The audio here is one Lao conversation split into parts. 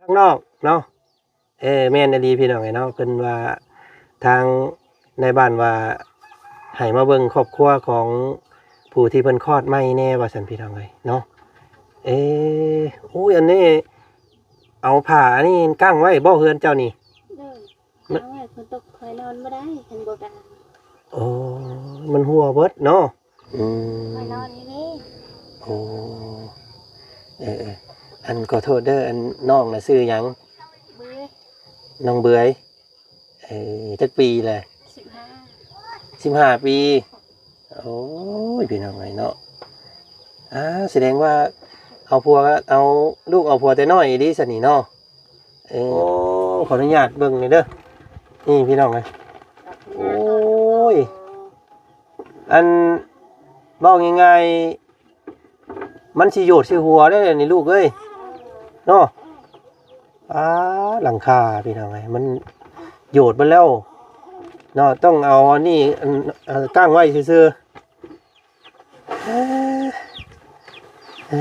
ຂ້າງນອກເນາະ. ເອີ ແມ່ນອີ່ຫຼີພີ່ນ້ອງເອີຍເນາະ, ເພິ່ນວ່າທາງນາຍບ້ານວ່າໃຫ້ມາເບິ່ງຄອບຄົວຂອງຜູ້ທີ່ເພິ່ນຄອດໃໝ່ແດ່ວ່າຊັ້ນພີ່ນ້ອງເອີຍເນາະ. ເອີ ໂອ້ຍ ອັນນີ້ເອົາຜ້າອັນນີ້ກັ້ງໄວ້ບໍ່ເຮືອນເຈົ້ານີ້? ໂດຍ ມ- ຄ້າງໄວ້ ຝົນຕົກຂ້ອຍນອນບໍ່ໄດ້ ຄັນບໍ່ກາງ. ໂອ້ ມັນຮົ່ວເບິດເນາະ. ອືມ ຂ້ອຍນອນຢູ່ນີ້. ໂອ້ ເອີໆ ອັນ ຂໍໂທດເດີ ອັນ ນ້ອງນະຊື່ຫຍັງ? ເບືອຍ. ນ້ອງເບືອຍ. ເອີ ຈັກປີແຫຼະ? ສິບຫ້າ ສິບຫ້າປີ. ໂອ້ຍ ພີ່ນ້ອງເອີຍເນາະ. ອ່າ ສະແດງວ່າເອົາຜົວ ເອົາລູກເອົາຜົວແຕ່ນ້ອຍອີ່ຫຼີຊັ້ນນີ້ເນາະ. ເອີ ໂອ້ ຂໍອະນຸຍາດເບິ່ງໜ່ອຍເດີ. ນີ້ພີ່ນ້ອງເອີຍ ໂອ້ຍ ອັນ ເວົ້າງ່າຍໆ ມັນຊິໂຍດໃສ່ຫົວໄດ້ນີ້ລູກເອີຍເນາະ. ອ່າ ຫຼັງຄາພີ່ນ້ອງເອີຍ ມັນໂຍດເບິດແລ້ວເນາະ, ຕ້ອງເອົາອັນນີ້ ອັນ ເອົາກ້າງໄວ້ຊື່ໆ. ເອີ ເອີ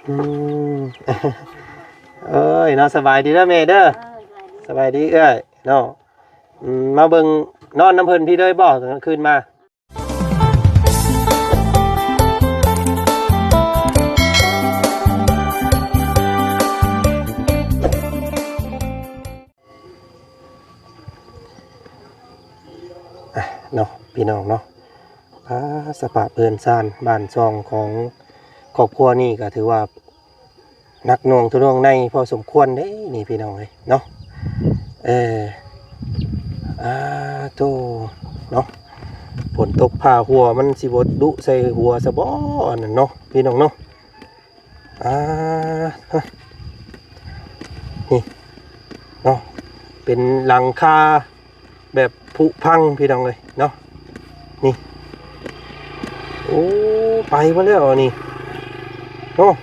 ອືມ ເອີຍເນາະ. ສະບາຍດີເດີແມ່ເດີ. ເອີ ສະບາຍດີ ສະບາຍດີເອື້ອຍເນາະ. ອືມ ມາເບິ່ງ ນອນນຳເພິ່ນພີ້ເລີຍບໍ່ ກາງຄືນມາ? ອ່ະເນາະ ພີ່ນ້ອງເນາະ, ອ່າ ສະພາບເຮືອນຊານບ້ານຊ່ອງຂອງຄອບຄົວນີ້ກໍຖືວ່າໜັກໜ່ວງທຸນວງໃນພໍສົມຄວນເດ້ນີ້ ພີ່ນ້ອງເອີຍເນາະ. ເອີ ອ່າ ໂທ້ ເນາະ ຝົນຕົກຟ້າຮົ່ວ ມັນຊິບໍ່ດຸໃສ່ຫົວຊະບໍ່ ອັນນັ້ນເນາະ ພີ່ນ້ອງເນາະ. ອ່າ ນີ້ເນາະ ເປັນຫຼັງຄາແບບຜຸພັງ ພີ່ນ້ອງເອີຍເນາະ. ນີ້ ໂອ້ ໄປໝົດແລ້ວອັນນີ້ເນາະ,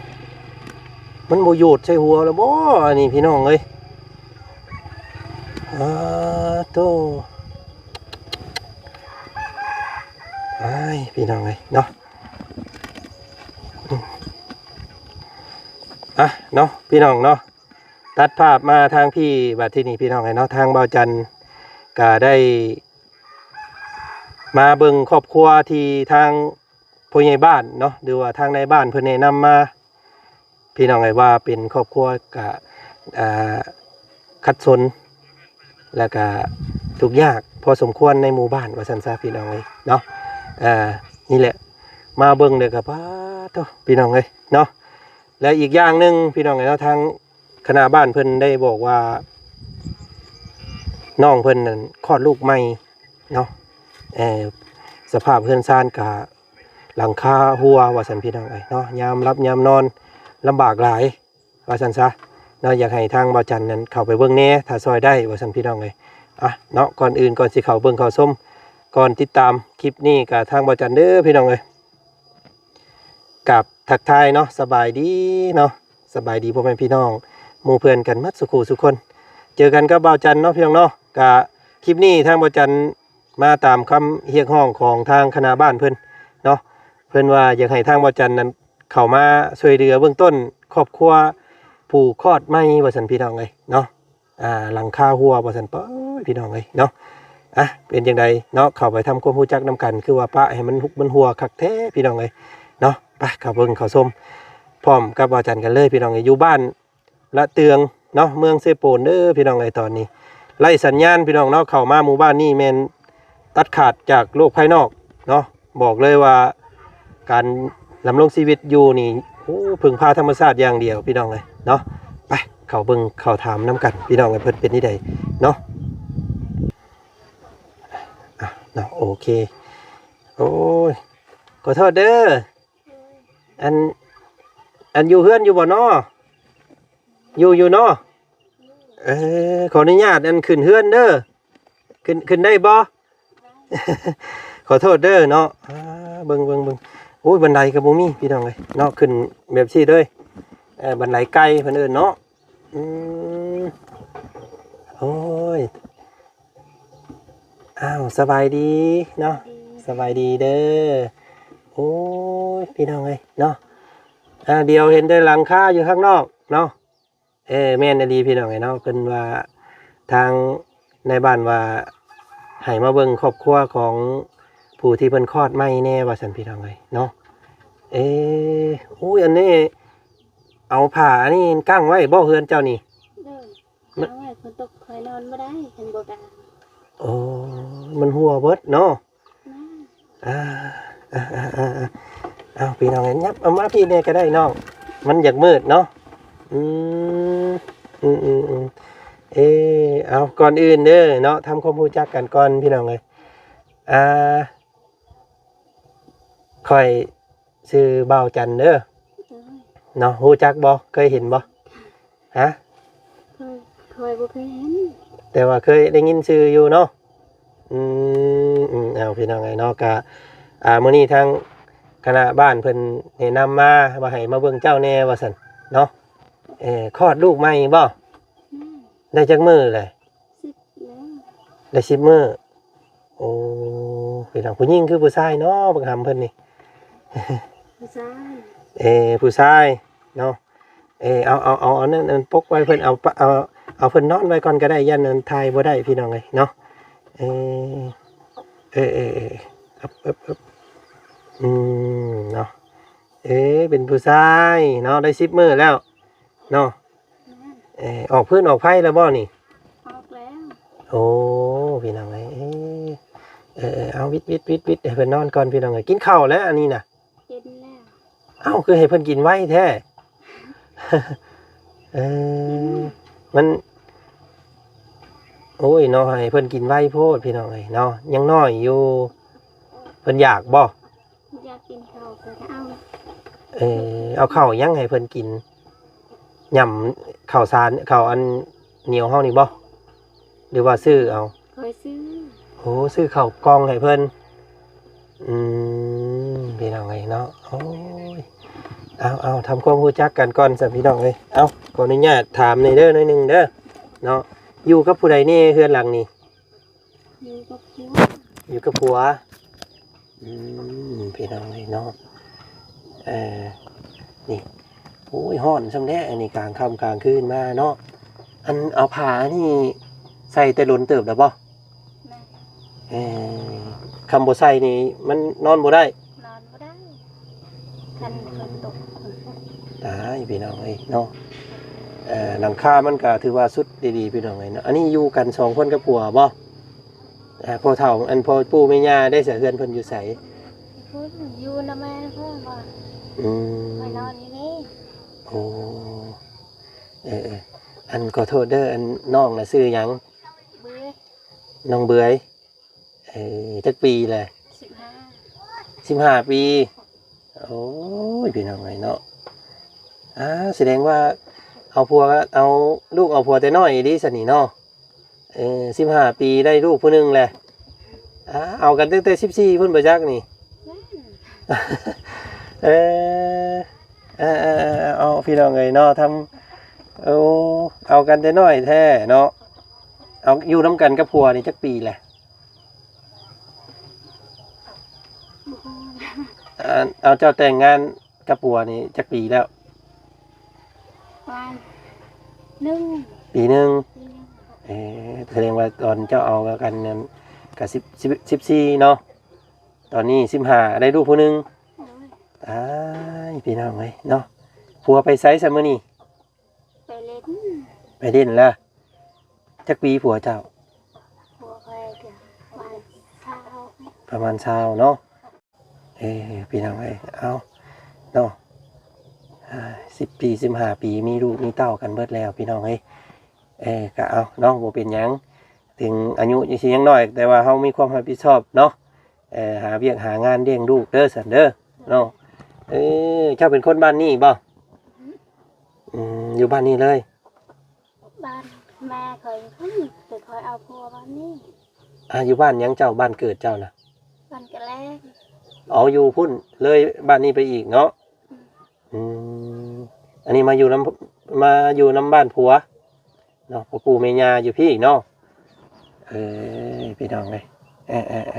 ມັນບໍ່ໂຍດໃສ່ຫົວແລ້ວບໍ່ອັນນີ້ ພີ່ນ້ອງເອີຍ. ອ່າ ໂທ້ ອ້າຍ ພີ່ນ້ອງເອີຍເນາະ. ອ່ະເນາະ ພີ່ນ້ອງເນາະ, ຕັດພາບມາທາງພີ້ ບັດທີນີ້ ພີ່ນ້ອງເອີຍເນາະ, ທາງບ່າວຈັນກະໄດ້ມາເບິ່ງຄອບຄົວທີ່ທາງຜູ້ໃຫຍ່ບ້ານເນາະ ຫຼືວ່າທາງນາຍບ້ານເພິ່ນແນະນຳມາ ພີ່ນ້ອງເອີຍ, ວ່າເປັນຄອບຄົວກະ ອ່າ ຂັດສົນ ແລ້ວກະທຸກຍາກພໍສົມຄວນໃນໝູ່ບ້ານວ່າຊັ້ນຊະ ພີ່ນ້ອງເອີຍເນາະ. ເອີ ນີ້ແຫຼະ ມາເບິ່ງແລ້ວກະ ປາດໂທ້ ພີ່ນ້ອງເອີຍເນາະ. ແລະອີກຢ່າງໜຶ່ງ ພີ່ນ້ອງເອີຍເນາະ, ທາງຄະນະບ້ານເພິ່ນໄດ້ບອກວ່າ ນ້ອງເພິ່ນນັ້ນຄອດລູກໃໝ່ເນາະ, ເອີ ສະພາບເຮືອນຊານກະ ຫຼັງຄາຮົ່ວວ່າຊັ້ນ ພີ່ນ້ອງເອີຍເນາະ, ຍາມຫຼັບຍາມນອນລຳບາກຫຼາຍວ່າຊັ້ນຊະເນາະ. ຢາກໃຫ້ທາງບ່າວຈັນນັ້ນເຂົ້າໄປເບິ່ງແດ່ ຖ້າຊ່ອຍໄດ້ວ່າຊັ້ນ ພີ່ນ້ອງເອີຍ. ອ່ະເນາະ ກ່ອນອື່ນ ກ່ອນຊິເຂົ້າເບິ່ງເຂົ້າຊົມ ກ່ອນຕິດຕາມຄລິບນີ້ ກະທາງບ່າວຈັນເດີ ພີ່ນ້ອງເອີຍ ກາບທັກທາຍເນາະ, ສະບາຍດີເນາະ, ສະບາຍດີພໍ່ແມ່ພີ່ນ້ອງ ໝູ່ເພື່ອນກັນໝົດສູ່ຄູ່ສູ່ຄົນ. ເຈີກັນກັບບ່າວຈັນເນາະ ພີ່ນ້ອງເນາະ. ກະຄລິບນີ້ທາງບ່າວຈັນ ມາຕາມຄຳຮຽກຮ້ອງຂອງທາງຄະນະບ້ານເພິ່ນເນາະ, ເພິ່ນວ່າຢາກໃຫ້ທາງບ່າວຈັນນັ້ນເຂົ້າມາຊ່ວຍເຫຼືອເບື້ອງຕົ້ນຄອບຄົວຜູ້ຄອດໃໝ່ວ່າຊັ້ນ ພີ່ນ້ອງເອີຍເນາະ. ອ່າ ຫຼັງຄາຮົ່ວວ່າຊັ້ນ ເອີຍ ພີ່ນ້ອງເອີຍເນາະ. ອ່ະ ເປັນຈັ່ງໃດເນາະ ເຂົ້າໄປທຳຄວາມຮູ້ຈັກນຳກັນ, ຄືວ່າປະໃຫ້ມັນຮຸກມັນຮົ່ວຄັກແທ້ ພີ່ນ້ອງເອີຍເນາະ. ໄປ ເຂົ້າເບິ່ງເຂົ້າຊົມພ້ອມກັບບ່າວຈັນກັນເລີຍ ພີ່ນ້ອງເອີຍ. ຢູ່ບ້ານ ລະເຕືອງເນາະ ເມືອງເຊໂປນເດີ ພີ່ນ້ອງເອີຍ. ຕອນນີ້ໄຮ້ສັນຍານ ພີ່ນ້ອງເນາະ, ເຂົ້າມາໝູ່ບ້ານນີ້ແມ່ນຕັດຂາດຈາກໂລກພາຍນອກເນາະ. ບອກເລີຍວ່າການດຳລົງຊີວິດຢູ່ນີ້ ໂອ້ ເພິ່ງພາທຳມະຊາດຢ່າງດຽວ ພີ່ນ້ອງເອີຍເນາະ. ໄປ ເຂົ້າເບິ່ງເຂົ້າຖາມນຳກັນ ພີ່ນ້ອງເອີຍ ເພິ່ນເປັນຈັ່ງໃດເນາະ. ອ່ະ ເນາະ ໂອເຄ. ໂອ້ຍ ຂໍໂທດເດີ. ອັນ ອັນຢູ່ເຮືອນຢູ່ບໍ່ນໍ? ຢູ່ ຢູ່ນໍ? ເອີ ຂໍອະນຸຍາດ ອັນ ຂຶ້ນເຮືອນເດີ. ຂຶ້ນ ຂຶ້ນໄດ້ບໍ່? ຂໍໂທດເດີເນາະ. ອ່າ ເບິ່ງ ເບິ່ງ ເບິ່ງ ໂອ້ຍ ບັນໄດກໍບໍ່ມີ ພີ່ນ້ອງເອີຍເນາະ, ຂຶ້ນແບບຊີ້ເລີຍ. ເອີ ບັນໄດໄກ່ເພິ່ນເອີ້ນເນາະ. ອືມ ໂອ້ຍ ອ້າວ ສະບາຍດີເນາະ. ສະບາຍດີເດີ. ໂອ້ຍ ພີ່ນ້ອງເອີຍເນາະ ອ່າ ດຽວເຫັນແຕ່ຫຼັງຄາຢູ່ຂ້າງນອກເນາະ. ເອີ ແມ່ນອີ່ຫຼີພີ່ນ້ອງເອີຍເນາະ ເພິ່ນວ່າທາງນາຍບ້ານວ່າໃຫ້ມາເບິ່ງຄອບຄົວຂອງຜູ້ທີ່ເພິ່ນຄອດໃໝ່ແດ່ວ່າຊັ້ນ ພີ່ນ້ອງເອີຍເນາະ. ເອີ ໂອ້ຍ ອັນນີ້ເອົາຜ້າອັນນີ້ກັ້ງໄວ້ບໍ່ເຮືອນເຈົ້ານີ້? ໂດຍ ມັນ ເອົາໄວ້ ຝົນຕົກຂ້ອຍນອນບໍ່ໄດ້ ຄັນບໍ່ກາງ. ໂອ້ ມັນຮົ່ວເບິດເນາະ. ອ່າ ອ່າ ເອົາ ພີ່ນ້ອງ ຫຍັບເອົາມາພີ້ແດ່ກໍໄດ້ນ້ອງ ມັນຢາກມືດເນາະ. ອືມ ອືມໆໆ ເອີ ເອົາ ກ່ອນອື່ນເດີເນາະ ທຳຄວາມຮູ້ຈັກກັນກ່ອນ ພີ່ນ້ອງເອີຍ. ອ່າ ຂ້ອຍຊື່ບ່າວຈັນເດີ ໂດຍ ເນາະ. ຮູ້ຈັກບໍ່? ເຄີຍເຫັນບໍ່? ຮະ? ຂ້ອຍ ຂ້ອຍບໍ່ເຄີຍເຫັນ ແຕ່ວ່າເຄີຍໄດ້ຍິນຊື່ຢູ່ເນາະ. ອືມ ອືມ ເອົາ ພີ່ນ້ອງເອີຍເນາະ ກະ ອ່າ ມື້ນີ້ທາງຄະນະບ້ານເພິ່ນແນະນຳມາວ່າໃຫ້ມາເບິ່ງເຈົ້າແດ່ວ່າຊັ້ນເນາະ. ເອີ ຄອດລູກໃໝ່ບໍ່? ອືມ ໄດ້ຈັກມື້ແລ້ວ? ສິບແລ້ວ ໄດ້ສິບມື້. ໂອ້ ເປັນຫຍັງ ຜູ້ຍິງຄືຜູ້ຊາຍເນາະ ບັກຫຳເພິ່ນນີ້? ຜູ້ຊາຍ ເອີ ຜູ້ຊາຍເນາະ. ເອີ ເອົາ ເອົາ ເອົາອັນນັ້ນ ອັນປົກໄວ້ເພິ່ນ ເອົາ ເອົາ ເອົາເພິ່ນນອນໄວ້ກ່ອນກໍໄດ້ ຢ້ານອັນຖ່າຍບໍ່ໄດ້ ພີ່ນ້ອງເອີຍເນາະ. ເອີ ເອີ ເອີ ເອີ ອຶບ ອຶບ ອຶບ ອືມ ເນາະ. ເອີ ເປັນຜູ້ຊາຍເນາະ ໄດ້ສິບມື້ແລ້ວເນາະ. ແມ່ນ ເອີ ອອກຟືນອອກໄຟແລ້ວບໍ່ນີ້? ອອກແລ້ວ. ໂອ້ ພີ່ນ້ອງເອີຍ ເອີ ເອີ ເອົາ ວິດ ວິດ ວິດ ວິດ ໃຫ້ເພິ່ນນອນກ່ອນ ພີ່ນ້ອງເອີຍ. ກິນເຂົ້າແລ້ວອັນນີ້ນະ? ກິນແລ້ວ. ເອົ້າ ຄືໃຫ້ເພິ່ນກິນໄວແທ້? ເອີ ມັນ ໂອ້ຍເນາະ ໃຫ້ເພິ່ນກິນໄວໂພດ ພີ່ນ້ອງເອີຍເນາະ ຍັງນ້ອຍຢູ່. ເພິ່ນຢາກບໍ່? ຢາກກິນເຂົ້າກໍເອົາ. ເອີ ເອົາເຂົ້າຫຍັງໃຫ້ເພິ່ນກິນ? ຫຍ້ຳເຂົ້າສານ ເຂົ້າອັນໜຽວເຮົານີ້ບໍ່ ຫຼືວ່າຊື້ເອົາ? ຂ້ອຍຊື້. ໂອ້ ຊື້ເຂົ້າກ່ອງໃຫ້ເພິ່ນ. ອືມ ພີ່ນ້ອງເອີຍເນາະ. ໂອ້ຍ ເອົາ ເອົາ ທຳຄວາມຮູ້ຈັກກັນກ່ອນຊັ້ນ ພີ່ນ້ອງເອີຍ. ເອົາ ຂໍອະນຸຍາດຖາມແດ່ເດີ ໜ້ອຍໜຶ່ງເດີເນາະ. ຢູ່ກັບຜູ້ໃດແດ່ເຮືອນຫຼັງນີ້? ຢູ່ກັບຜົວ. ຢູ່ກັບຜົວ. ອືມ ພີ່ນ້ອງເອີຍເນາະ. ເອີ ນີ້ ໂອ້ຍ ຮ້ອນຊ່ຳແທ້ ອັນນີ້ກາງຄ່ຳກາງຄືນມາເນາະ. ອັນ ເອົາຜ້າອັນນີ້ໃສ່ແຕ່ດົນເຕີບແລ້ວບໍ່? ແມ່ນ. ເອີ ຄັນບໍ່ໃສ່ນີ້ມັນນອນບໍ່ໄດ້? ນອນບໍ່ໄດ້ ຄັນຝົນຕົກ. ຕາຍ ພີ່ນ້ອງເອີຍເນາະ. ເອີ ຫຼັງຄາມັນກະຖືວ່າສຸດດີໆ ພີ່ນ້ອງເອີຍເນາະ. ອັນນີ້ຢູ່ກັນສອງຄົນກັບຜົວບໍ່? ອ່າ ພໍ່ເຖົ້າ ອັນ ພໍ່ປູ່ແມ່ຍ່າໄດ້ສະ ເຮືອນເພິ່ນຢູ່ໃສ? ເພິ່ນຢູ່ນຳແມ່ເພິ່ນວ່າ. ອືມ ມານອນຢູ່ນີ້. ໂອ້ ເອີໆ ອັນ ຂໍໂທດເດີ ອັນ ນ້ອງນະຊື່ຫຍັງ? ເບືອຍ. ນ້ອງເບືອຍ. ເອີ ຈັກປີແຫຼະ? ສິບຫ້າ. ສິບຫ້າປີ. ໂອ້ຍ ພີ່ນ້ອງເອີຍເນາະ. ອ່າ ສະແດງວ່າເອົາຜົວ ເອົາລູກເອົາຜົວແຕ່ນ້ອຍອີ່ຫຼີຊັ້ນນີ້ເນາະ. ເອີ ສິບຫ້າປີໄດ້ລູກຜູ້ໜຶ່ງແຫຼະ. ອ່າ ເອົາກັນຕັ້ງແຕ່ສິບສີ່ພຸ້ນບໍ່ຈັກນີ້? ແມ່ນ. ເອີ ເອີໆໆ ເອົາ ພີ່ນ້ອງເອີຍເນາະ ທຳ ໂອ້ ເອົາກັນແຕ່ນ້ອຍແທ້ເນາະ. ເອົາ ຢູ່ນຳກັນກັບຜົວນີ້ຈັກປີແຫຼະ? ເອົາ ເຈົ້າແຕ່ງງານກັບຜົວນີ້ຈັກປີແລ້ວ? ປະມານໜຶ່ງ ປີໜຶ່ງ. ເອີ ສະແດງວ່າຕອນເຈົ້າເອົາກັນນັ້ນກະສິບ ສິບ ສິບສີ່ເນາະ. ຕອນນີ້ສິບຫ້າ ໄດ້ລູກຜູ້ໜຶ່ງ. ໂດຍ. ຕາຍ ພີ່ນ້ອງເອີຍເນາະ. ຜົວໄປໃສຊະມື້ນີ້? ໄປຫຼິ້ນ. ໄປຫຼິ້ນລະ. ຈັກປີຜົວເຈົ້າ? ຜົວຂ້ອຍກະປະມານຊາວ. ປະມານຊາວເນາະ. ເອີ ພີ່ນ້ອງເອີຍ ເອົາເນາະ ສິບປີ ສິບຫ້າປີ ມີລູກມີເຕົ້າກັນເບິດແລ້ວ ພີ່ນ້ອງເອີຍ. ເອີ ກະເອົາເນາະ ບໍ່ເປັນຫຍັງ ເຖິງອາຍຸຊິຍັງນ້ອຍ ແຕ່ວ່າເຮົາມີຄວາມຮັບຜິດຊອບເນາະ. ເອີ ຫາວຽກຫາງານລ້ຽງລູກເດີ ຊັ້ນເດີເນາະ. ເອີ ເຈົ້າເປັນຄົນບ້ານນີ້ບໍ່? ອືມ ຢູ່ບ້ານນີ້ເລີຍ. ບ້ານແມ່ຂ້ອຍຢູ່ພຸ້ນ ແຕ່ຂ້ອຍເອົາຜົວບ້ານນີ້. ອ່າ ຢູ່ບ້ານຫຍັງເຈົ້າ ບ້ານເກີດເຈົ້ານະ? ບ້ານກະແລງ. ເອົາ ຢູ່ພຸ້ນເລີຍ ບ້ານນີ້ໄປອີກເນາະ. ອືມ ອືມ ອັນນີ້ມາຢູ່ນຳ ມາຢູ່ນຳບ້ານຜົວເນາະ ພໍ່ປູ່ແມ່ຍ່າຢູ່ພີ້ເນາະ. ເອີ ພີ່ນ້ອງເອີຍ ເອີໆ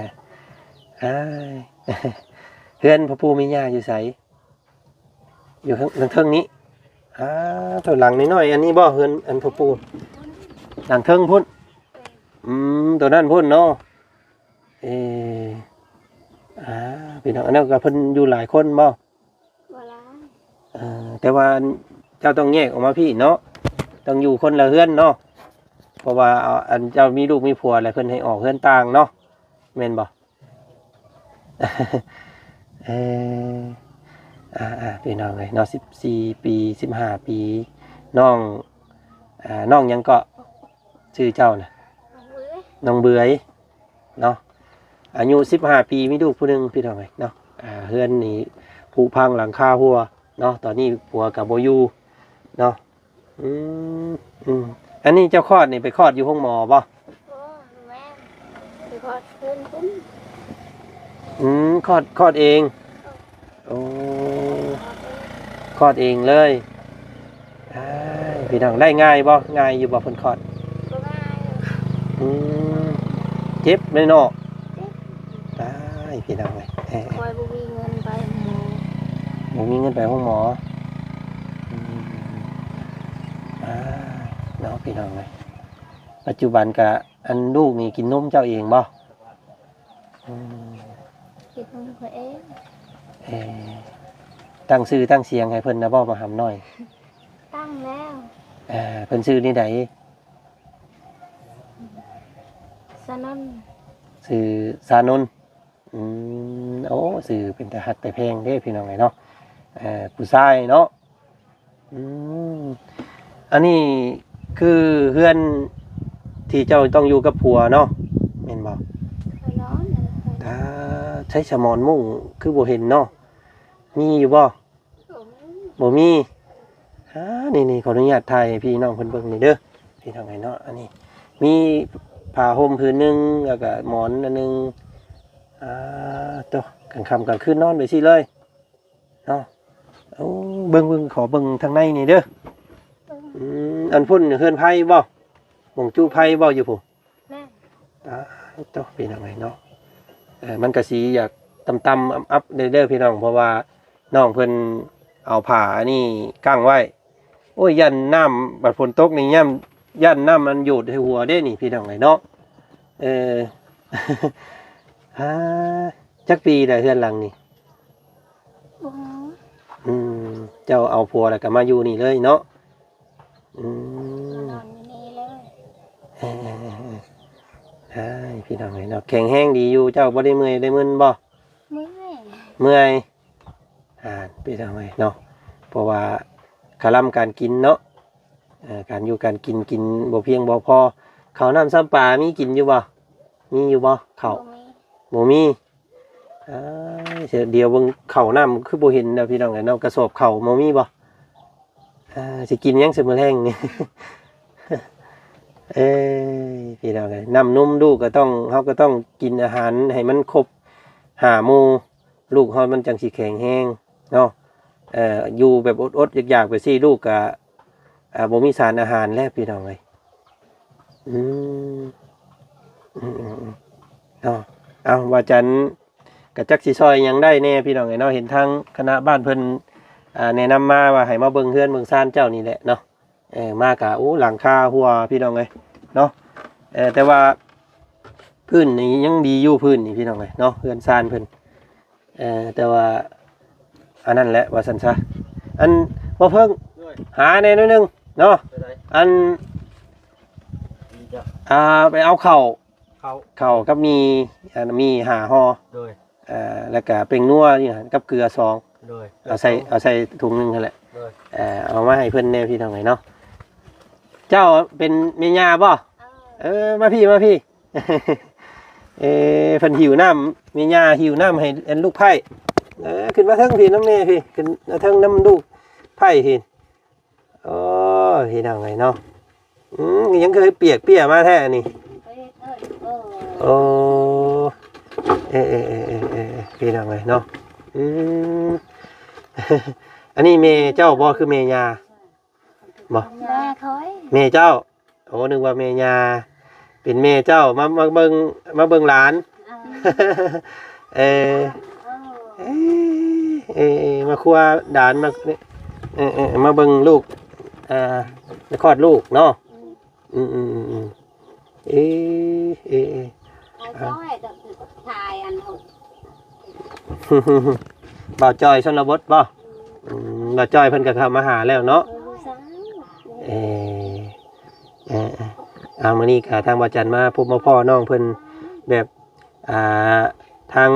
ໆ ອ້າຍ ເຮືອນພໍ່ປູ່ແມ່ຍ່າຢູ່ໃສ? ຢູ່ເທິງ ເທິງນີ້. ອ່າ ໂຕຫຼັງນ້ອຍໆ ອັນນີ້ບໍ່ ເຮືອນອັນພໍ່ປູ່? ຫຼັງເທິງພຸ້ນ. ອືມ ໂຕນັ້ນພຸ້ນເນາະ. ເອ ອ່າ ພີ່ນ້ອງ ອັນນັ້ນກໍເພິ່ນຢູ່ຫຼາຍຄົນບໍ່? ບໍ່ຫຼາຍ. ເອີ ແຕ່ວ່າເຈົ້າຕ້ອງແຍກອອກມາພີ້ເນາະ, ຕ້ອງຢູ່ຄົນລະເຮືອນເນາະ, ເພາະວ່າ ເອົາ ອັນເຈົ້າມີລູກມີຜົວແລ້ວ ເພິ່ນໃຫ້ອອກເຮືອນຕ່າງເນາະ ແມ່ນບໍ່? ເອີ ອ່າໆ ພີ່ນ້ອງເອີຍເນາະ, ສິບສີ່ປີ ສິບຫ້າປີ ນ້ອງ ອ່າ ນ້ອງຫຍັງເກາະ? ຊື່ເຈົ້ານະ? ນ້ອງເບືອຍ. ນ້ອງເບືອຍເນາະ, ອາຍຸສິບຫ້າປີ ມີລູກຜູ້ໜຶ່ງ ພີ່ນ້ອງເອີຍເນາະ. ອ່າ ເຮືອນນີ້ຜຸພັງ ຫຼັງຄາຮົ່ວເນາະ, ຕອນນີ້ຜົວກໍບໍ່ຢູ່ເນາະ. ອືມ ອືມ ອັນນີ້ເຈົ້າຄອດນີ້ ໄປຄອດຢູ່ໂຮງໝໍບໍ່? ບໍ່ ແມ່ນ ໄປຄອດເຮືອນພຸ້ນ. ອືມ ຄອດ ຄອດເອງ. ໂອ້ ຄອດເອງເລີຍ. ອ້າຍ ພີ່ນ້ອງ ໄດ້ງ່າຍບໍ່? ງ່າຍຢູ່ບໍ່ເພິ່ນຄອດ? ບໍ່ງ່າຍ. ອືມ ເຈັບເລີຍເນາະ? ເຈັບ. ຕາຍ ພີ່ນ້ອງເອີຍ ເອີ ຂ້ອຍບໍ່ມີເງິນໄປໂຮງໝໍ. ບໍ່ມີເງິນໄປໂຮງໝໍ. ອືມ ອ້າຍ ເນາະ ພີ່ນ້ອງເອີຍ, ປັດຈຸບັນກະ ອັນລູກນີ້ກິນນົມເຈົ້າເອງບໍ່? ອືມ ກິນນົມຂ້ອຍເອງ. ເອີ ຕັ້ງຊື່ຕັ້ງສຽງໃຫ້ເພິ່ນນະບໍ່ ບັກຫຳນ້ອຍ? ຕັ້ງແລ້ວ. ເອີ ເພິ່ນຊື່ແນວໃດ? ຊານົນ. ຊື່ຊານົນ. ອືມ ໂອ້ ຊື່ເປັນຕາຮັກຕາແພງເດ້ ພີ່ນ້ອງເອີຍເນາະ, ເອີ ຜູ້ຊາຍເນາະ. ອືມ ອັນນີ້ຄືເຮືອນທີ່ເຈົ້າຕ້ອງຢູ່ກັບຜົວເນາະ ແມ່ນບໍ່? ນອນ. ຕາ ໃຊ້ສະໝອນມຸ້ງຄືບໍ່ເຫັນເນາະ, ມີຢູ່ບໍ່? ບໍ່ມີ. ບໍ່ມີ. ອ່າ ນີ້ໆ ຂໍອະນຸຍາດຖ່າຍໃຫ້ພີ່ນ້ອງເພິ່ນເບິ່ງນີ້ເດີ ພີ່ນ້ອງເອີຍເນາະ. ອັນນີ້ມີຜ້າຫົ່ມຜືນໜຶ່ງ ແລ້ວກະໝອນອັນໜຶ່ງ. ອ່າ ໂຕ ກາງຄ່ຳກາງຄືນນອນໄປຊີ້ເລີຍເນາະ. ໂອ້ ເບິ່ງໆ ຂໍເບິ່ງທາງໃນນີ້ເດີ. ອືມ ອັນພຸ້ນເຮືອນໄຟບໍ່? ໝ່ອງຈຸໄຟບໍ່ ຢູ່ພຸ້ນ? ແມ່ນ. ອ່າ ໂຕ ພີ່ນ້ອງເອີຍເນາະ, ເອີ ມັນກະຊິຢາກຕ່ຳໆ ອັບໆ ເດີ ເດີ ພີ່ນ້ອງ, ເພາະວ່ານ້ອງເພິ່ນເອົາຜ້າອັນນີ້ກັ້ງໄວ້. ໂອ້ຍ ຢ້ານນ້ຳ ບັດຝົນຕົກນີ້ ຢ້ານ ຢ້ານນ້ຳມັນໂຍດໃສ່ຫົວເດ້ນີ້ ພີ່ນ້ອງເອີຍເນາະ. ເອີ ອ່າ ຈັກປີແລ້ວເຮືອນຫຼັງນີ້? ບໍ່ຮູ້. ອືມ ເຈົ້າເອົາຜົວແລ້ວກໍມາຢູ່ນີ້ເລີຍເນາະ? ອືມ ມານອນຢູ່ນີ້ເລີຍ. ເອີໆໆໆ ອ້າຍ ພີ່ນ້ອງເອີຍເນາະ, ແຂງແຮງດີຢູ່, ເຈົ້າບໍ່ໄດ້ເມື່ອຍໄດ້ມຶນບໍ່? ເມື່ອຍ. ເມື່ອຍ. ອ່າ ພີ່ນ້ອງເອີຍເນາະ, ເພາະວ່າຄາລຳການກິນເນາະ, ເອີ ການຢູ່ການກິນ ກິນບໍ່ພຽງບໍ່ພໍ. ເຂົ້ານ້ຳຊຳປາມີກິນຢູ່ບໍ່? ມີຢູ່ບໍ່ເຂົ້າ? ບໍ່ມີ. ບໍ່ມີ. ອ້າຍ ດຽວເບິ່ງເຂົ້ານ້ຳຄືບໍ່ເຫັນແລ້ວ ພີ່ນ້ອງເອີຍເນາະ, ກະສອບເຂົ້າບໍ່ມີບໍ່? ອ່າ ຊິກິນຫຍັງຊະມື້ແລງນີ້? ເອີຍ ພີ່ນ້ອງເອີຍ, ນ້ຳນົມລູກກໍຕ້ອງ ເຮົາກໍຕ້ອງກິນອາຫານໃຫ້ມັນຄົບຫ້າໝູ່, ລູກເຮົາມັນຈັ່ງຊິແຂງແຮງເນາະ. ເອີ ຢູ່ແບບອົດໆຢາກໆໄປຊີ້ ລູກກໍ ອ່າ ບໍ່ມີສານອາຫານແລ້ວ ພີ່ນ້ອງເອີຍ. ອືມ ອືມໆໆ ເນາະ. ເອົາ ວ່າຈັນ ກະຈັກຊິຊ່ອຍຫຍັງໄດ້ແດ່ ພີ່ນ້ອງເອີຍເນາະ, ເຫັນທາງຄະນະບ້ານເພິ່ນ ອ່າ ແນະນຳມາວ່າໃຫ້ມາເບິ່ງເຮືອນເບິ່ງຊານເຈົ້ານີ້ແຫຼະເນາະ. ເອີ ມາກະ ໂອ້ ຫຼັງຄາຮົ່ວ ພີ່ນ້ອງເອີຍເນາະ. ເອີ ແຕ່ວ່າພື້ນນີ້ຍັງດີຢູ່ ພື້ນນີ້ ພີ່ນ້ອງເອີຍເນາະ, ເຮືອນຊານເພິ່ນ. ເອີ ແຕ່ວ່າອັນນັ້ນແຫຼະ ວ່າຊັ້ນຊະ. ອັນ ບໍ່ເພິ່ງ ໂດຍ ຫາແດ່ໜ້ອຍໜຶ່ງເນາະ. ໂດຍ ອັນ ນີ້ຈ້ະ ອ່າ ໄປເອົາເຂົ້າ ເຂົ້າ ເຂົ້າກັບໝີ່ ອັນ ໝີ່ຫ້າຫໍ່ ໂດຍ ເອີ ແລ້ວກະແປ້ງນົວນີ້ກັບເກືອສອງ ໂດຍ ເອົາໃສ່ ເອົາໃສ່ຖົງໜຶ່ງຫັ້ນແຫຼະ ໂດຍ ເອີ ເອົາມາໃຫ້ເພິ່ນແດ່ ພີ່ນ້ອງເອີຍເນາະ. ເຈົ້າເປັນແມ່ຍ່າບໍ່? ເອີ ເອີ ມາພີ້ ມາພີ້. ເອີ ເພິ່ນຫິວນ້ຳ ແມ່ຍ່າຫິວນ້ຳໃຫ້ອັນລູກໃພ້. ເອີ ຂຶ້ນມາເທິງພີ້ນຳແມ່ພີ້ ຂຶ້ນມາເທິງນຳລູກໃພ້ພີ້. ໂອ້ ພີ່ນ້ອງເອີຍເນາະ. ອືມ ຍັງຄືປຽກເປ້ຍມາແທ້ນີ້. ໂອ້ ເອີໆໆໆ ພີ່ນ້ອງເອີຍເນາະ. ອືມ ອັນນີ້ແມ່ເຈົ້າບໍ່ ຄືແມ່ຍ່າບໍ່? ແມ່ຂ້ອຍ ແມ່ເຈົ້າ. ໂອ້ ນຶກວ່າແມ່ຍ່າ ເປັນແມ່ເຈົ້າ ມາ ມາເບິ່ງ ມາເບິ່ງຫຼານ. ເອີ ເອີ ເອີ ເອີ ມາຄົວຫຼານ ມາ ເອີ ເອີ ມາເບິ່ງລູກ ອ່າ ຄອດລູກເນາະ. ອືມ ອືມ ອືມ ອືມ ເອີ ເອີ ເອີ ເອົາ ຈ້ອຍ ຖ່າຍອັນ ບ່າວຈ້ອຍຊົນນະບົດບໍ່? ອືມ ບ່າວຈ້ອຍເພິ່ນກໍເຂົ້າມາຫາແລ້ວເນາະ. ເອີ ເອີ ເອີ ເອົາ ມື້ນີ້ກໍທາງບ່າວຈັນມາພົບມາພໍ້ນ້ອງເພິ່ນ ແບບ ອ່າ ທາງ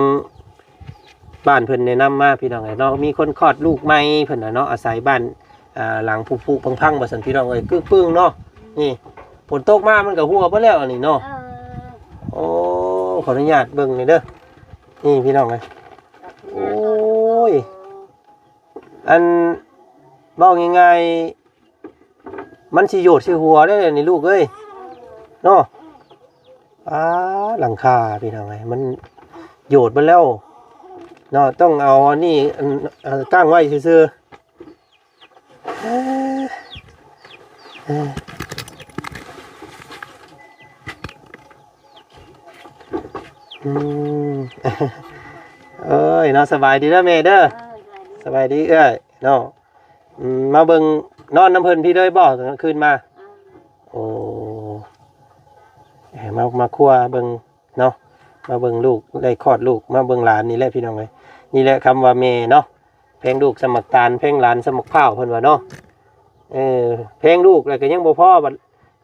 ບ້ານເພິ່ນແນະນຳມາ ພີ່ນ້ອງເອີຍເນາະ, ມີຄົນຄອດລູກໃໝ່ເພິ່ນນະເນາະ, ອາໄສບ້ານ ອ່າ ຫຼັງຜຸໆພັງໆ ວ່າຊັ້ນ ພີ່ນ້ອງເອີຍ, ກຶກປຶ້ງເນາະ. ນີ້ ຝົນຕົກມາມັນກໍຮົ່ວເບິດແລ້ວອັນນີ້ເນາະ. ເອີ ໂອ້ ຂໍອະນຸຍາດເບິ່ງແດ່ເດີ ນີ້ ພີ່ນ້ອງເອີຍ. ໂອ້ຍ ອັນ ເວົ້າງ່າຍໆ ມັນຊິໂຍດໃສ່ຫົວໄດ້ນີ້ລູກເອີຍເນາະ. ອາ ຫຼັງຄາ ພີ່ນ້ອງເອີຍ ມັນໂຍດເບິດແລ້ວເນາະ, ຕ້ອງເອົາອັນນີ້ ອັນ ເອົາກ້າງໄວ້ຊື່ໆ. ເອີ ເອີ ອືມ ເອີຍເນາະ, ສະບາຍດີເດີແມ່ເດີ. ເອີ ສະບາຍດີ ສະບາຍດີເອື້ອຍເນາະ. ອືມ ມາເບິ່ງ ນອນນຳເພິ່ນພີ້ເລີຍບໍ່ກາງຄືນມາ? ເອີ ໂອ້ ເອີ ມາ ມາຄົວເບິ່ງເນາະ, ມາເບິ່ງລູກ ໄດ້ຄອດລູກ ມາເບິ່ງຫຼານນີ້ແຫຼະ ພີ່ນ້ອງເອີຍ. ນີ້ແຫຼະຄຳວ່າແມ່ເນາະ, ແພງລູກສ່ຳໝາກຕານ ແພງຫຼານສ່ຳໝາກພ້າວ ເພິ່ນວ່າເນາະ. ເອີ ແພງລູກແລ້ວກໍຍັງບໍ່ພໍ ບັດ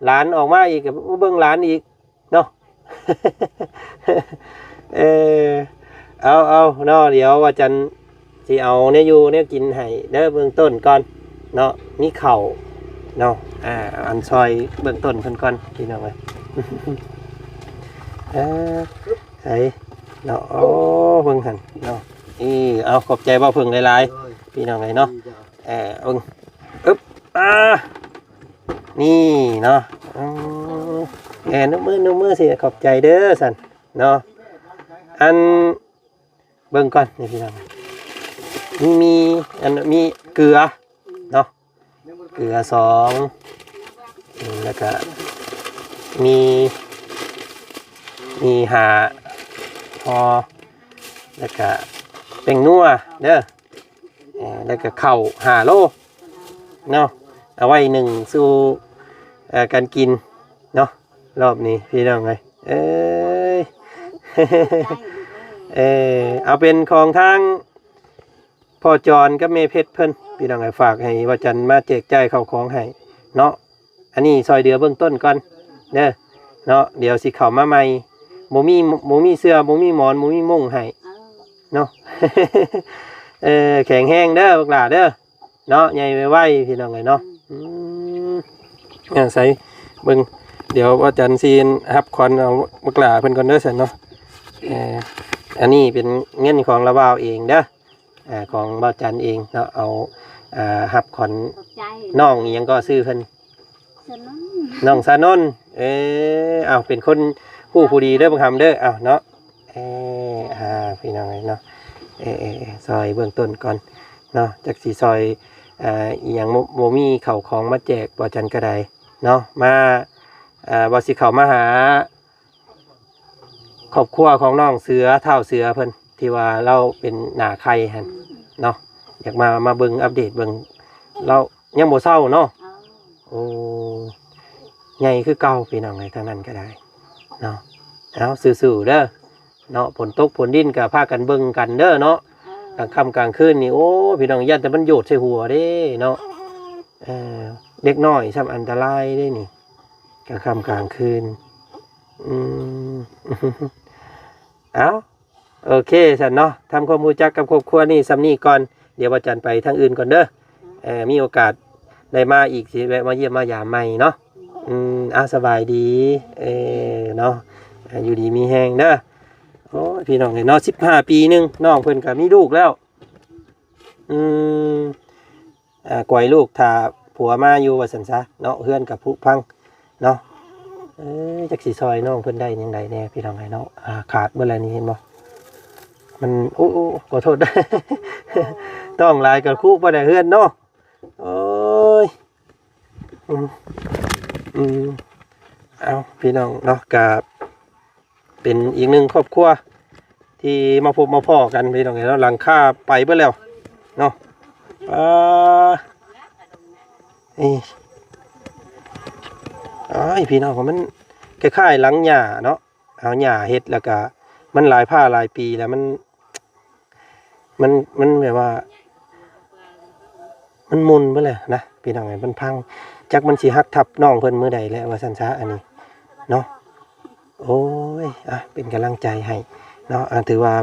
ຫຼານອອກມາອີກ ກໍມາເບິ່ງຫຼານອີກ ເນາະ. ເອີ ເອົາ ເອົາເນາະ, ດຽວວ່າຈັນຊິເອົາແນວຢູ່ແນວກິນໃຫ້ເດີ ເບື້ອງຕົ້ນກ່ອນເນາະ, ມີເຂົ້າເນາະ. ອ່າ ອັນຊ່ອຍເບື້ອງຕົ້ນເພິ່ນກ່ອນ ພີ່ນ້ອງເອີຍ. ເອີ ໃສເນາະ, ໂອ້ ເບິ່ງຫັ້ນເນາະ. ນີ້ ເອົາ ຂອບໃຈບ່າວເຜິ້ງຫຼາຍໆ ໂດຍ ພີ່ນ້ອງເອີຍເນາະ. ເອີ ເບິ່ງ ອຶບ ອ່າ ນີ້ເນາະ. ເອີ ເອີ ນົບມື ນົບມືຊິ ຂອບໃຈເດີຊັ້ນເນາະ. ອັນ ເບິ່ງກ່ອນນີ້ ພີ່ນ້ອງ, ມີ ມີ ອັນ ມີເກືອເນາະ, ເກືອສອງ ແລ້ວກະມີ ມີຫ້າຫໍ່ ແລ້ວກະແປ້ງນົວເດີ. ເອີ ແລ້ວກໍເຂົ້າຫ້າໂລເນາະ, ເອົາໄວ້ໜຶ້ງສູ່ ເອີ ການກິນເນາະ ລອບນີ້ ພີ່ນ້ອງເອີຍ. ເອີຍ ເອີ ເອົາເປັນຂອງທາງພໍ່ຈອນກັບແມ່ເພັດເພິ່ນ ພີ່ນ້ອງເອີຍ, ຝາກໃຫ້ວ່າຈັນມາແຈກຈ່າຍເຂົ້າຂອງໃຫ້ເນາະ. ອັນນີ້ຊ່ອຍເຫຼືອເບື້ອງຕົ້ນກ່ອນເດີເນາະ, ດຽວຊິເຂົ້າມາໃໝ່. ບໍ່ມີ ບໍ່ມີເສື່ອ ບໍ່ມີໝອນ ບໍ່ມີມຸ້ງໃຫ້ເນາະ. ເອີ ແຂງແຮງເດີບັກຫຼ້າເດີເນາະ, ໃຫຍ່ໄວໆ ພີ່ນ້ອງເອີຍເນາະ. ອືມ ອາໄສເບິ່ງ ດຽວວ່າຈັນຊິຮັບຂວັນເອົາບັກຫຼ້າເພິ່ນກ່ອນເດີຊັ້ນເນາະ. ເອີ ອັນນີ້ເປັນເງິນຂອງລາວເອົາເອງເດີ ອ່າ ຂອງບ່າວຈັນເອງເນາະ, ເອົາ ອ່າ ຮັບຂວັນ ຂອບໃຈ ນ້ອງອີ່ຫຍັງກໍຊື່ເພິ່ນ? ສະໜົນ ນ້ອງສະໜົນ. ເອີ ເອົາ ເປັນຄົນຮູ້ຜູ້ດີເດີບັກຫຳເດີ ເອົາເນາະ. ເອີ ອ່າ ພີ່ນ້ອງເອີຍເນາະ, ເອີ ເອີ ເອີ ຊ່ອຍເບື້ອງຕົ້ນກ່ອນເນາະ, ຈັກຊິຊ່ອຍ ອ່າ ອີ່ຫຍັງ ບໍ່ ບໍ່ມີເຂົ້າຂອງມາແຈກບ່າວຈັນກໍໄດ້ເນາະ. ມາ ອ່າ ວ່າຊິເຂົ້າມາຫາ ຄອບຄົວຂອງນ້ອງເສືອ ທ້າວເສືອເພິ່ນ ທີ່ວ່າລາວເປັນໜ້າໄຂ່ຫັ້ນເນາະ, ຢາກມາ ມາເບິ່ງອັບເດດເບິ່ງ ລາວຍັງບໍ່ເຊົາເນາະ. ໂອ້ ໃຫຍ່ຄືເກົ່າ ພີ່ນ້ອງເອີຍ ທາງນັ້ນກໍໄດ້ເນາະ. ເອົາ ສູ້ໆເດີເນາະ, ຝົນຕົກຝົນດິນກໍພາກັນເບິ່ງກັນເດີເນາະ. ກາງຄ່ຳກາງຄືນນີ້ ໂອ້ ພີ່ນ້ອງ ຢ້ານແຕ່ມັນໂຍດໃສ່ຫົວເດ້ເນາະ. ເອີ ເດັກນ້ອຍຊ້ຳອັນຕະລາຍເດ້ນີ້ ກາງຄ່ຳກາງຄືນ. ອືມ ເອົາ ໂອເຄຊັ້ນເນາະ, ທຳຄວາມຮູ້ຈັກກັບຄອບຄົວນີ້ສ່ຳນີ້ກ່ອນ, ດຽວວ່າຈັນໄປທາງອື່ນກ່ອນເດີ. ເອີ ມີໂອກາດໄດ້ມາອີກ ຊິແວະມາຢ້ຽມມາຢາມໃໝ່ເນາະ. ອືມ ອ່າ ສະບາຍດີ ເອີ ເນາະ, ອ່າ ຢູ່ດີມີແຮງເດີ. ໂອ້ຍ ພີ່ນ້ອງເອີຍເນາະ, ສິບຫ້າປີໜຶ່ງ ນ້ອງເພິ່ນກໍມີລູກແລ້ວ. ອືມ ອ່າ ກວຍລູກຖ້າຜົວມາຢູ່ວ່າຊັ້ນຊະເນາະ, ເຮືອນກໍຜຸພັງເນາະ. ເອີ ຈັກຊິຊ່ອຍນ້ອງເພິ່ນໄດ້ຈັ່ງໃດແດ່ ພີ່ນ້ອງເອີຍເນາະ. ອ່າ ຂາດເບິດແລ້ວນີ້ ເຫັນບໍ່? ມັນ ໂອ້ ໂອ້ ຂໍໂທດ ຕ້ອງຫຼາຍກໍຄຸບໍ່ໄດ້ເຮືອນເນາະ. ໂອ້ຍ ອືມ ອືມ ເອົາ ພີ່ນ້ອງເນາະ, ກະ ເປັນອີກໜຶ່ງຄອບຄົວທີ່ມາພົບມາພໍ້ກັນ ພີ່ນ້ອງເອີຍເນາະ. ຫຼັງຄາໄປເບິດແລ້ວ ເນາະ ອ່າ ນີ້ ອ້າຍ ພີ່ນ້ອງ ມັນຄ້າຍໆຫຼັງຫຍ້າເນາະ ເອົາຫຍ້າເຮັດ ແລ້ວກະມັນຫຼາຍພາຫຼາຍປີແລ້ວ ມັນ ມັນ ມັນແບບວ່າ ມັນໝຸ່ນເບິດແລ້ວນະ ພີ່ນ້ອງເອີຍ ມັນພັງ ຈັກມັນຊິຫັກທັບນ້ອງເພິ່ນມື້ໃດແລ້ວ ວ່າຊັ້ນຊະ ອັນນີ້ເນາະ. ໂອ້ຍ ອ່ະ ເປັນກຳລັງໃຈໃຫ້ເນາະ ອ່າ ຖືວ່າ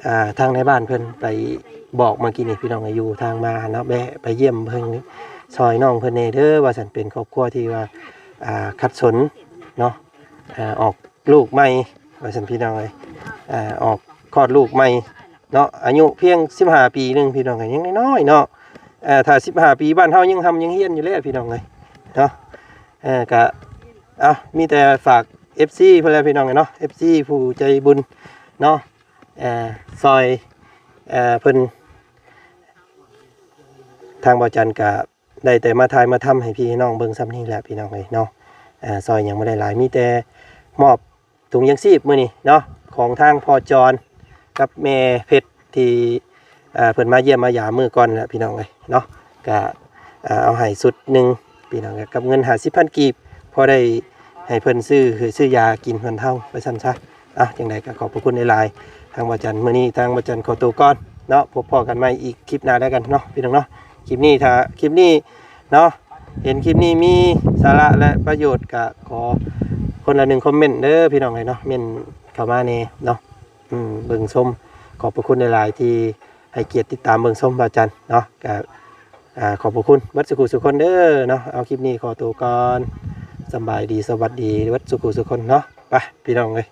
ອ່າ ທາງນາຍບ້ານເພິ່ນໄປບອກເມື່ອກີ້ນີ້ ພີ່ນ້ອງ ຢູ່ທາງມາເນາະ ແວະໄປຢ້ຽມເບິ່ງຊ່ອຍນ້ອງເພິ່ນແດ່ເດີ ວ່າຊັ້ນ ເປັນຄອບຄົວທີ່ວ່າ ອ່າ ຂັດສົນເນາະ ອ່າ ອອກລູກໃໝ່ ວ່າຊັ້ນ ພີ່ນ້ອງເອີຍ ອ່າ ອອກຄອດລູກໃໝ່ເນາະ ອາຍຸພຽງສິບຫ້າປີໜຶ່ງ ພີ່ນ້ອງເອີຍ ຍັງນ້ອຍໆເນາະ ເອີ ຖ້າສິບຫ້າປີ ບ້ານເຮົາຍັງຮ່ຳຍັງຮຽນຢູ່ແຫຼະ ພີ່ນ້ອງເອີຍເນາະ ເອີ ກະ ເອົາ ມີແຕ່ຝາກເອັຟຊີເພິ່ນແຫຼະ ພີ່ນ້ອງເອີຍເນາະ ເອັຟຊີຜູ້ໃຈບຸນເນາະ ເອີ ຊ່ອຍ ເອີ ເພິ່ນ ທາງບ່າວຈັນກະໄດ້ແຕ່ມາຖ່າຍມາທຳໃຫ້ພີ່ໃຫ້ນ້ອງເບິ່ງສ່ຳນີ້ແຫຼະ ພີ່ນ້ອງເອີຍເນາະ ເອີ ຊ່ອຍຫຍັງບໍ່ໄດ້ຫຼາຍ ມີແຕ່ມອບ ຖົງຢາງຊີບມື້ນີ້ເນາະ ຂອງທາງພໍ່ຈອນກັບແມ່ເພັດ ທີ່ ເອີ ເພິ່ນມາຢ້ຽມມາຢາມມື້ກ່ອນແຫຼະ ພີ່ນ້ອງເອີຍເນາະ ກະ ເອີ ເອົາໃຫ້ຊຸດໜຶ່ງ ພີ່ນ້ອງ ກັບເງິນຫ້າສິບພັນກີບ ພໍໄດ້ໃຫ້ເພິ່ນຊື້ ຊື້ຢາກິນບັນເທົາໄປຊັ້ນຊະ. ເອົາ ຈັ່ງໃດກໍຂອບພະຄຸນຫຼາຍໆ ທາງບ່າວຈັນ ມື້ນີ້ທາງບ່າວຈັນຂໍໂຕກ່ອນເນາະ ພົບພໍ້ກັນໃໝ່ອີກຄລິບໜ້າແລ້ວກັນເນາະ ພີ່ນ້ອງເນາະ. ຄລິບນີ້ ຖ້າຄລິບນີ້ເນາະ ເຫັນຄລິບນີ້ມີສາລະ ແລະ ປະໂຫຍດ ກະຂໍຄົນລະໜຶ່ງຄອມເມັນເດີ ພີ່ນ້ອງເອີຍເນາະ ເມັນເຂົ້າມາແດ່ເນາະ ອືມ ເບິ່ງຊົມ. ຂອບພະຄຸນຫຼາຍໆ ທີ່ໃຫ້ກຽດຕິດຕາມເບິ່ງຊົມບ່າວຈັນເນາະ ກະ ອ່າ ຂອບພະຄຸນເບິດສູ່ຜູ້ສູ່ຄົນເດີເນາະ. ເອົາ ຄລິບນີ້ຂໍໂຕກ່ອນ ສຳບາຍດີ ສະຫວັດດີເບິດສູ່ຜູ້ສູ່ຄົນເນາະ ໄປ ພີ່ນ້ອງເອີຍ.